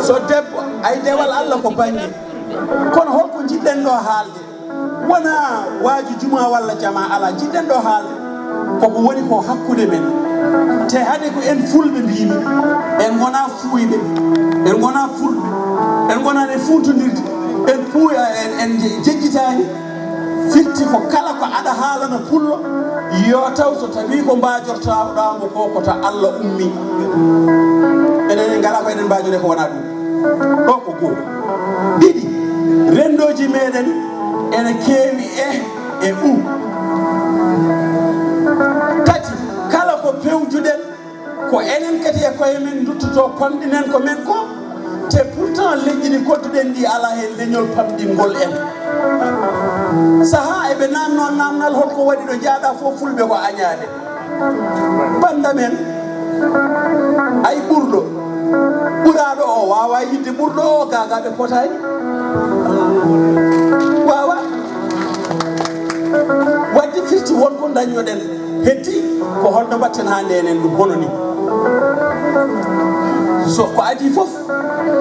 So debbo, ay dewal Allah ko bannge. Kono holko njiɗɗen ɗo haalde? Wonaa waaju juma walla jama alaa, njiɗɗen ɗo haalde. Koko woni ko hakkunde men. Te hade ko en fulɓe mbimi, en ngona fuuyɓe, en ngona fulɓe, en ngona e funtondirde, en puuya, en, en jejjitaani. Firti ko kala ko aɗa haalana pullo, yo taw so tawi ko mbajortaɗa mo ko, ko ta Allah ummi. Enen en ngala ko eɗen mbajore ko wona ɗum. Ɗo ko goo. Ɗiɗi, renndooji meɗen ene keewi e, e u. Tati, kala ko pewjuɗen, ko enen kadi e koye men nduttoto, pamɗinen ko men ko. Te pourtant, leƴƴi ɗi kodduɗen ɗi, alaa heen leñol pamɗingol en. Sahaa eɓe naamnoo naamnal, holko waɗi ɗo njaaɗa fof fulɓe ko añaaɓe. Bannda men, ay ɓurɗo, ɓuraaɗo o waawa yiɗde ɓurɗo o, gaa gaa ɓe potaani. Waawa. Waɗde firti won ko dañnoɗen, heddi ko holno mbatten haa ndenen ɗum hono ni. So ko adii fof,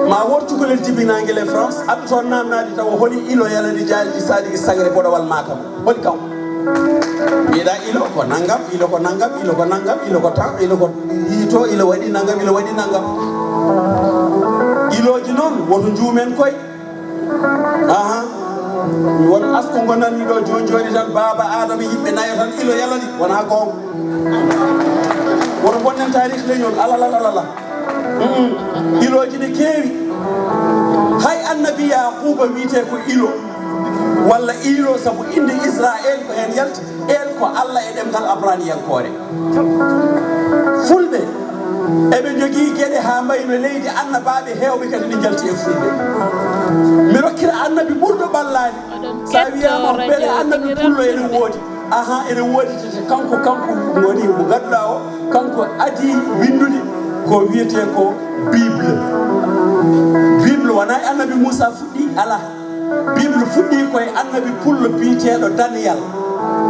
ma wood cukalel jibinaangel e France, addu toon naamnaade tawa holi ilo yalani jaaji saɗi sangre boɗowal ma kam. Holi kam? Mbiɗa ilo ko nanngam, ilo ko nanngam, ilo ko nanngam, ilo ko tan, ilo ko yiito, ilo waɗi nanngam, ilo waɗi nanngam. Ilooji noon, woto njuumen koye. Aha. Mi won asko ngonanmi ɗo jooni jooni tan, baaba Aadama, yimɓe nayo tan, ilo yalani, wona goonga. Woto bonnen taarih leñol, alalala. Mm. Ilooji ne keewi. Hay annabi Yaaquuba wiyetee ko ilo, walla iilo, sabu innde Israel ko heen yalti. En ko Allah e ɗemngal Abraniyankoore. Fulɓe, eɓe njogii geɗe haa mbayi no leydi annabaaɓe heewɓe kadi ne njalti e fulɓe. Mi rokkira annabi ɓurɗo ɓallaade. So a wiyaama ko beele annabi pullo ene woodi. Aha, ene woodi, tete kanko, kanko woni mo ngannduɗaa o, kanko adii winndude ko wiyetee ko Bible. Bible wonaa e annabi Muusa fuɗɗi, alaa. Bible fuɗɗii ko e annabi pullo biyeteeɗo Daniyal.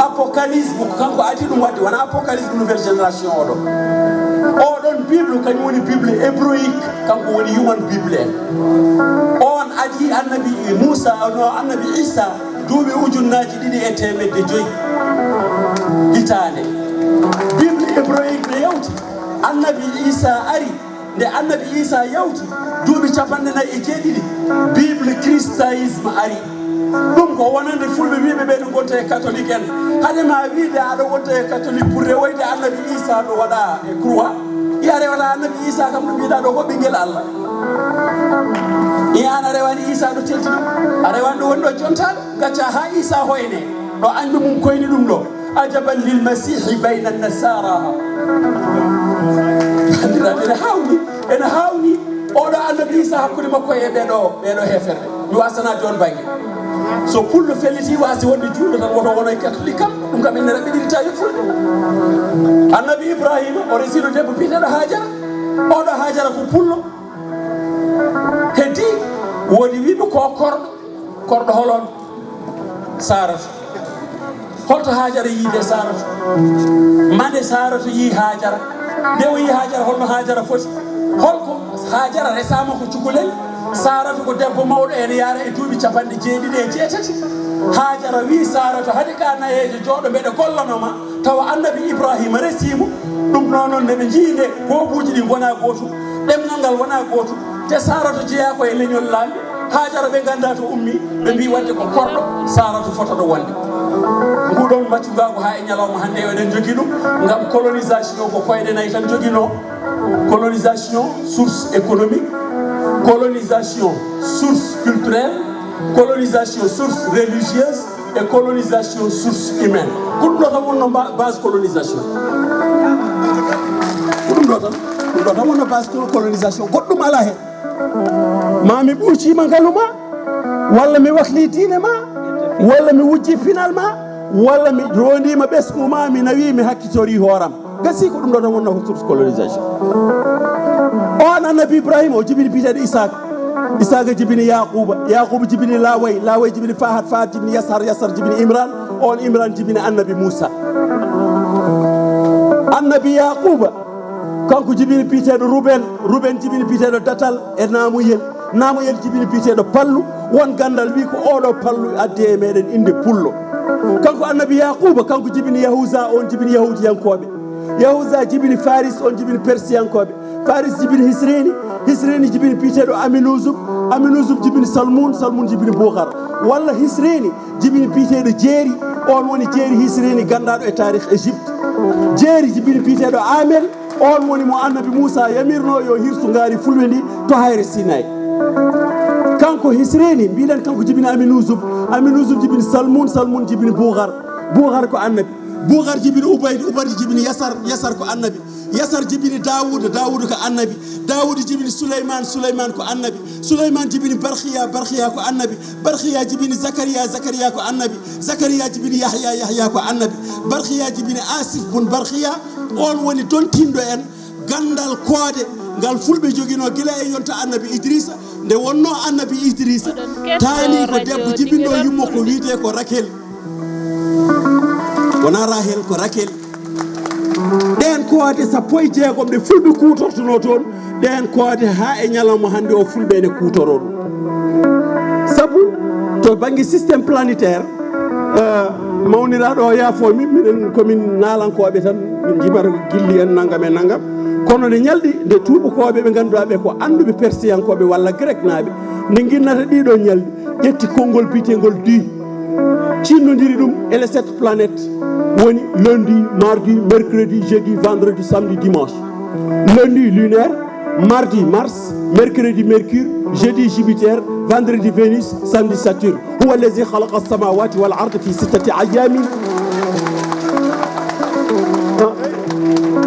Apocalypse ko kanko adii ɗum waɗde, wonaa Apocalypse nouvelle génération oɗo. Oɗon Bible kañum woni Bible hébraïque, kanko woni human Bible en. On adii annabi Muusa, no annabi Isa, duuɓi ujunnaaji ɗiɗi e teemedde joyi hitaande. Bible hébraïque ne yawti. Annabi Isa ari, nde annabi Isa yawti duuɓi capanɗe nayi e jeeɗiɗi, Bible christianisme ari. Ɗum ko wonande fulɓe wiyɓe ɓe no ngonta e catholique en. Hade ma wiide aɗa wonta e catholique pour rewoyde annabi Isa ɗo waɗa e croix. Iya rewata annabi Isa kam ɗum mbiɗa ɗo ko ɓinngel Allah. Iya ana rewani Isa ɗo telti ɗum. A rewani ɗo woni ɗo jontaɗo. Gacca haa Isa hoyne. Ɗo añɓe mum koyni ɗum ɗo. Ajaban lil masihi bayna nasara. Banndiraaɓe, ene haawni, ene haawni. Oɗo annabi Isa hakkunde makko e ɓeɗo, ɓeɗo heeferɓe. Mi wasana John Bangui. So pullo felliti wasi wonde juulɗo tan woto wono e catholique kam. Ɗum kam ene raɓɓiɗiri tawi fulɓe. Annabi Ibrahima, o resiɗo debbo biyeteɗo Hajara. Oɗo Hajara ko pullo. Heddi, woodi wiɗo ko korɗo. Korɗo holon? Saratu. Holto Hajara yiide Saratu? Mande Saratu yii Hajara. Nde o yii Hajara, holno Hajara foti? Holko Hajara resama ko cukalel? Saratu ko debbo mawɗo, ene yaara e duuɓi capanɗe jeeɗiɗi e jeetati. Hajara wi Saratu, hade ka nayeejo jooɗo, mbeɗa gollanoma. Tawa annabi Ibrahima resimo. Ɗum noon noon, nde ɓe njii nde, goobuuji ɗi ngonaa gootum, ɗemngal ngal wonaa gootum, te Saratu jeyaa ko e leñol laamɓe, Hajara ɓe nganndaa to ummi, ɓe mbii waɗde ko korɗo, Saratu fotata wonde. Nguɗon maccungaagu haa e ñalawma hannde, eɗen njogii ɗum, ngam colonisation ko koyɗe nayi tan njoginoo. Colonisation, source économique, colonisation, source culturelle, colonisation, source religieuse, e colonisation source humaine. Ko ɗum ɗo tan wonno ba-, base colonisation. Ko ɗum ɗo tan, ɗum ɗo tan wonno base col-, colonisation. Goɗɗum alaa heen. Ma mi ɓuuciima ngalu ma, walla mi wakli diine ma, walla mi wujji pinal ma, walla mi roondiima ɓesngu ma, mi nawi, mi hakkitorii hooram. Gasi ko ɗum ɗo tan wonno ko source colonisation. On annabi Ibrahima, o jibini biyeteeɗo Isaaka. Isaaqa jibini Yaaquuba, Yaaquuba jibini Laaway, Laaway jibini Fahat, Fahat jibini Yasar, Yasar jibini Imran, on Imran jibini Annabi Muusa. Annabi Yaaquuba, kanko jibini piiteeɗo Ruben, Ruben jibini piiteeɗo Datal e Naamuyel, Naamuyel jibini piiteeɗo Pallu, won ganndal wi ko oɗo Pallu addi e meɗen innde Pullo. Kanko Annabi Yaaquuba, kanko jibini Yahuza, on jibini Yahuudiyankooɓe. Yahuza jibini Faris, on jibini Persiyankooɓe. Faris jibini Hisreni, Hisreni jibini piiteeɗo Aminusub, Aminusub jibini Salmun, Salmun jibini Bukhar. Walla Hisreni jibini piiteeɗo Jeeri, on woni Jeeri Hisreni ganndaɗo e taarikh Égypte. Jeeri jibini piiteeɗo Amel, on woni mo Annabi Muusa yamirno yo hirsu ngaari fulɓe ndi to Hayre Sinay. Kanko Hisreni, mbiɗen kanko jibini Aminusub, Aminusub jibini Salmun, Salmun jibini Bukhar, Bukhar ko Annabi. Bukhar jibini Ubayd, Ubayd jibini Yasar, Yasar ko Annabi. Yasar jibini Daawuda, Daawuda ko Annabi. Daawuda jibini Suleyman, Suleyman ko Annabi. Suleyman jibini Barkiya, Barkiya ko Annabi. Barkiya jibini Zakariya, Zakariya ko Annabi. Zakariya jibini Yahya, Yahya ko Annabi. Barkiya jibini Asif bun Barkiya, on woni dontinɗo en ganndal koode ngal fulɓe jogino gila e yonta Annabi Idrisa. Nde wonno Annabi Idrisa taani ko debbo jibinɗo yummo ko wiyetee ko Rakel. Wonaa Rahel, ko Rakel. Ɗeen koode sappo e jeegom ɗe fulɓe kuutortuno toon, ɗeen koode haa e ñalawma hannde o fulɓe ene kuutoro ɗum. Sabu to bannge système planétaire, eh, mawniraaɗo o yaafoo min, minen komin naalankooɓe tan, min njimata gilli en nanngam e nanngam. Kono nde ñalɗi, nde tuubakooɓe ɓe ngannduɗaa ɓe ko annduɓe persiyankooɓe walla greknaaɓe, nde nginnata ɗiɗo ñalɗi, ƴetti konngol biyeteengol di, cinnondiri ɗum e les sept planètes, woni lundi, mardi, mercredi, jeudi, vendredi, samedi, dimanche. Lundi lunaire, mardi Mars, mercredi Mercure, jeudi Jupiter, vendredi Vénus, samedi Saturne. Huwa allazi khalaqa as-samawati wal arda fi sittati ayyamin.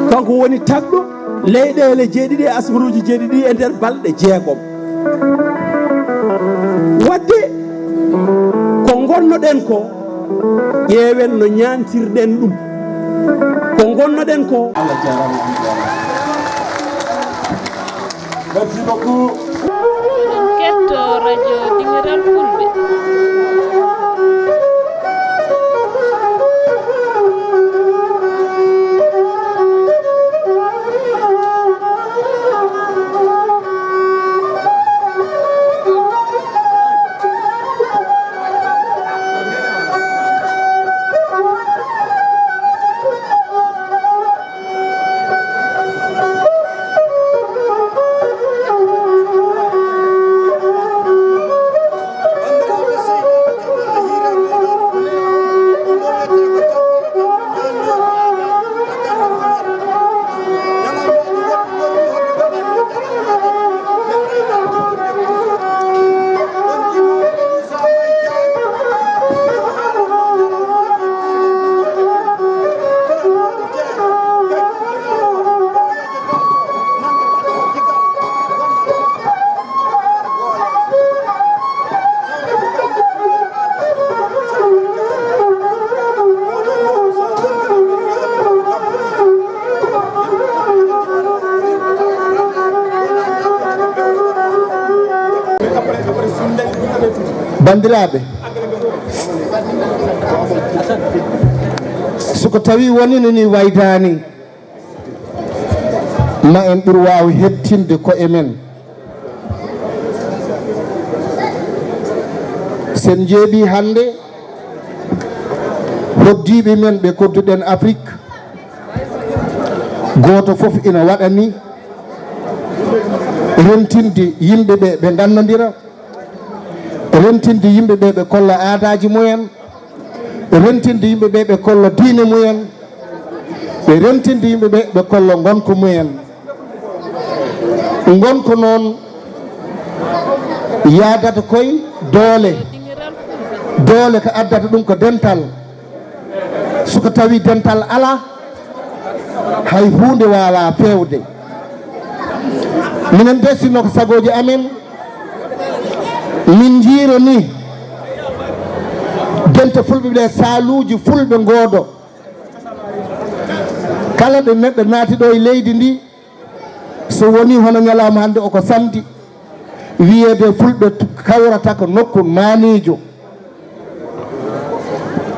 Kanko woni tagɗo leyɗeele jeeɗiɗi e asmanuuji jeeɗiɗi e nder balɗe jeegom. Waɗde ko ngonnoɗen ko, ƴeewen no ñaantirɗen ɗum. Ko ngonnoɗen ko. Allah jaaraama, on jaaraama. Merci beaucoup. Eɗen ketto radio Dingiral Fulɓe. Banndiraaɓe, so ko tawi wonino ni waydaani, ma en ɓur waawi heɓtinde koye men. Sen njeeɓii hannde hoddiiɓe men ɓe kodduɗen Afrik, gooto fof ina waɗa ni rentinde yimɓe ɓe, ɓe nganndondira, rentinde yimɓe ɓe, ɓe kolla aadaaji mumen, rentinde yimɓe ɓe, ɓe kolla diine mumen, ɓe rentinde yimɓe ɓe, ɓe kolla ngonka mumen. Ngonka noon yaadata koye doole, doole ko addata ɗum ko dental. So ko tawi dental alaa, hay huunde waawaa feewde. Minen de, sinno ko sagooji amen, min njiiroo ni dente fulɓe ɗe, saaluuji fulɓe ngoodo. Kala ɗo neɗɗo naati ɗo e leydi ndi, so woni hono ñalawma hannde o ko samedi, Wiyeede fulɓe kawrata ko nokku maaniijo.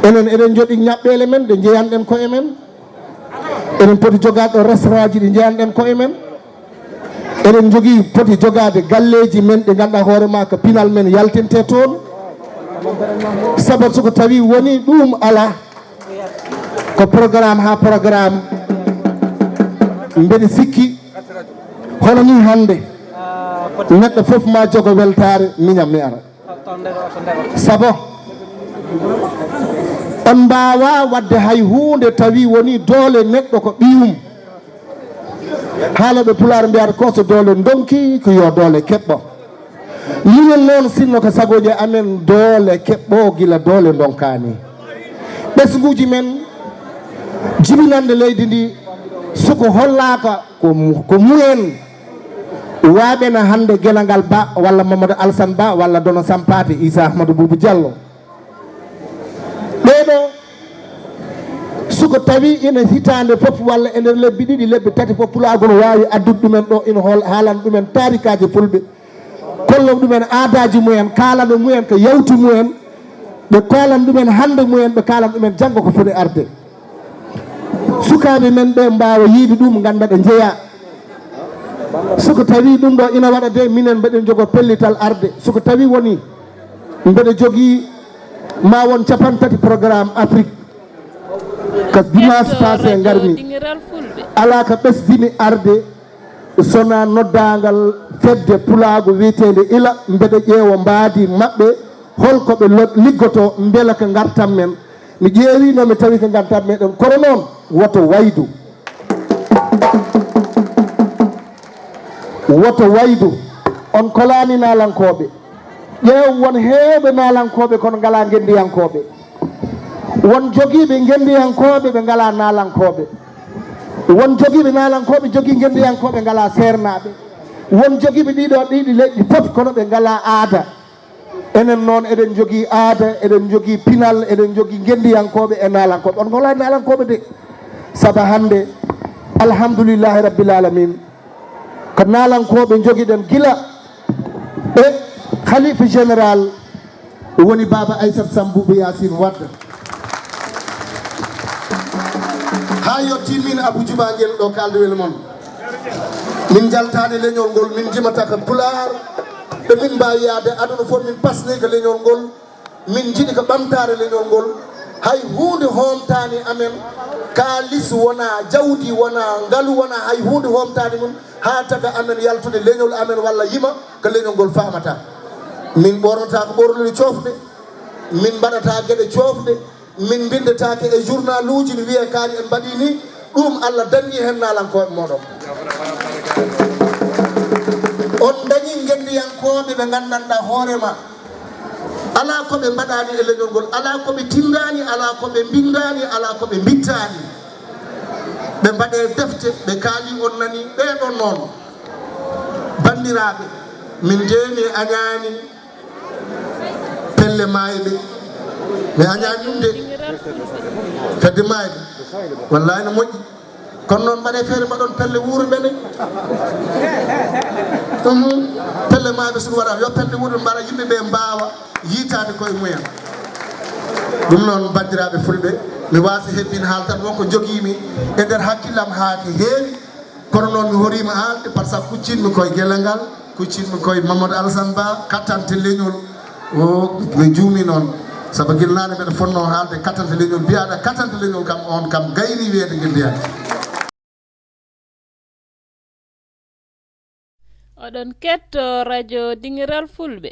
Enen eɗen njogii ñaɓɓeele men ɗe njeyanɗen koye men. Eɗen poti jogaade ɗo restaurantji ɗi njeyanɗen koye men. Eɗen njogii poti jogaade galleeji men ɗi ngannduɗaa hoore maa ko pinal men yaltinte toon. Sabu so ko tawi woni ɗum alaa, ko programme haa programme. Mbeɗa sikki hono nii hannde neɗɗo fof ma jogo weltaare miñam mi ara. Sabu on mbaawaa waɗde hay huunde tawi woni doole neɗɗo ko ɓiyum. Haalooɓe Pulaar mbiyata ko so doole ndonki ko yo doole keɓɓo. Minen noon sinno ko sagooji amen doole keɓɓo gila doole ndonkaani. Ɓesnguuji men jibinande leydi ndi so ko hollaaka ko mu-, ko mumen waaɓe na hannde Genangal Ba walla Mamadou Alassane Ba walla Dono Sampaate Issa Ahmadou Boubou Diallo. Ɓeeɗo so ko tawi ina hitaande fof walla e nder lebbi ɗiɗi, lebbi tati fof, pulaagu no waawi addude ɗumen ɗo, ina hool-, haalana ɗumen taarikaaji fulɓe, kolla ɗumen aadaaji mumen, kaalana mumen ko yawti mumen, ɓe kaalana ɗumen hannde mumen, ɓe kaalana ɗumen janngo ko foti arde. Sukaaɓe men ɓe mbaawa yiide ɗum, ngannda ɓe njeyaa. So ko tawi ɗum ɗo ina waɗa de, minen mbeɗen jogo pellital arde. So ko tawi woni mbeɗa jogii ma won cappanɗe tati programme Afrique. Ko dimanche passé ngarmi. Alaa ko ɓesdimi arde, so wonaa noddaangal fedde pulaagu wiyeteende Ila, mbeɗa ƴeewa mbaadi maɓɓe, hol ko ɓe lo-, liggotoo, mbela ko ngartam men. Mi ƴeewi no mi tawi ko ngartam meɗen, kono noon woto waydu. Woto waydu. On kolaani naalankooɓe. Ƴeew, won heewɓe naalankooɓe kono ngalaa ngenndiyankooɓe. Won jogiiɓe ngenndiyankooɓe ɓe ngalaa naalankooɓe. Won jogiiɓe naalankooɓe jogii ngenndiyankooɓe ngalaa seernaaɓe. Won jogiiɓe ɗiɗo ɗiɗi leƴƴi fof kono ɓe ngalaa aada. Enen noon eɗen njogii aada, eɗen njogii pinal, eɗen njogii ngenndiyankooɓe e naalankooɓe. On ngolaa naalankooɓe de. Saba hannde, alhamdulillahi rabbil alamin, ko naalankooɓe njogiɗen gila e Khalife Général woni Baaba Aissata Samb Boubou Yacine Wade. Haa yettii min Abou Djouba Dieng ɗo kaalduwel mon. Min njaltaani leñol ngol, min njimata ko Pulaar. Ɓe min mbaawi yaade aduna fof, min pasni ko leñol ngol. Min njiɗi ko ɓamtaare leñol ngol. Hay huunde hoomtaani amen. Kaalis wonaa, jawdi wonaa, ngalu wonaa, hay huunde hoomtaani mum. Haa taga amen yaltude leñol amen walla yima ko leñol ngol faamata. Min ɓornata ko ɓornuɗe coofɗe. Min mbaɗata geɗe coofɗe. Min mbinndetaake e journaluuji ne wiyee kaari en mbaɗii nii, ɗum Allah danni heen naalankooɓe mooɗon. On ndañii ngenndiyankooɓe ɓe nganndanɗaa hoore ma, alaa ko ɓe mbaɗaani e leñol ngol, alaa ko ɓe tinndaani, alaa ko ɓe mbinndaani, alaa ko ɓe mbittaani. Ɓe mbaɗee defte, ɓe kaalii on nanii, ɓee ɗoon noon. Banndiraaɓe, min njeeni añaani pelle maayɓe. Mi añaani ɗum de. Fedde maayɓe. Wallaay no moƴƴi. Kono noon mbaɗee feere mbaɗon pelle wuurɓe ne. Mhm. Pelle maayɓe so ɗum waɗaa, yo pelle wuurɓe mbaɗa, yimɓe ɓe mbaawa yiitaade koye mumen. Ɗum noon, banndiraaɓe fulɓe, mi waasi hebbin haaltan won ko njogiimi e nder hakkillam haa ko heewi. Kono noon mi horiima haalde par ce que kuccinmi koye Gelel ngal, kuccinmi koye Mamadou Alassane Ba, kattante leñol. O, mi juumii noon. Sabu gila naane mbeɗa fotnoo haalde kattante leñol, mbiyaɗa kattante leñol kam, on kam gayni wiyeede ngenndiyanke. Oɗon ketto radio Dingiral Fulɓe.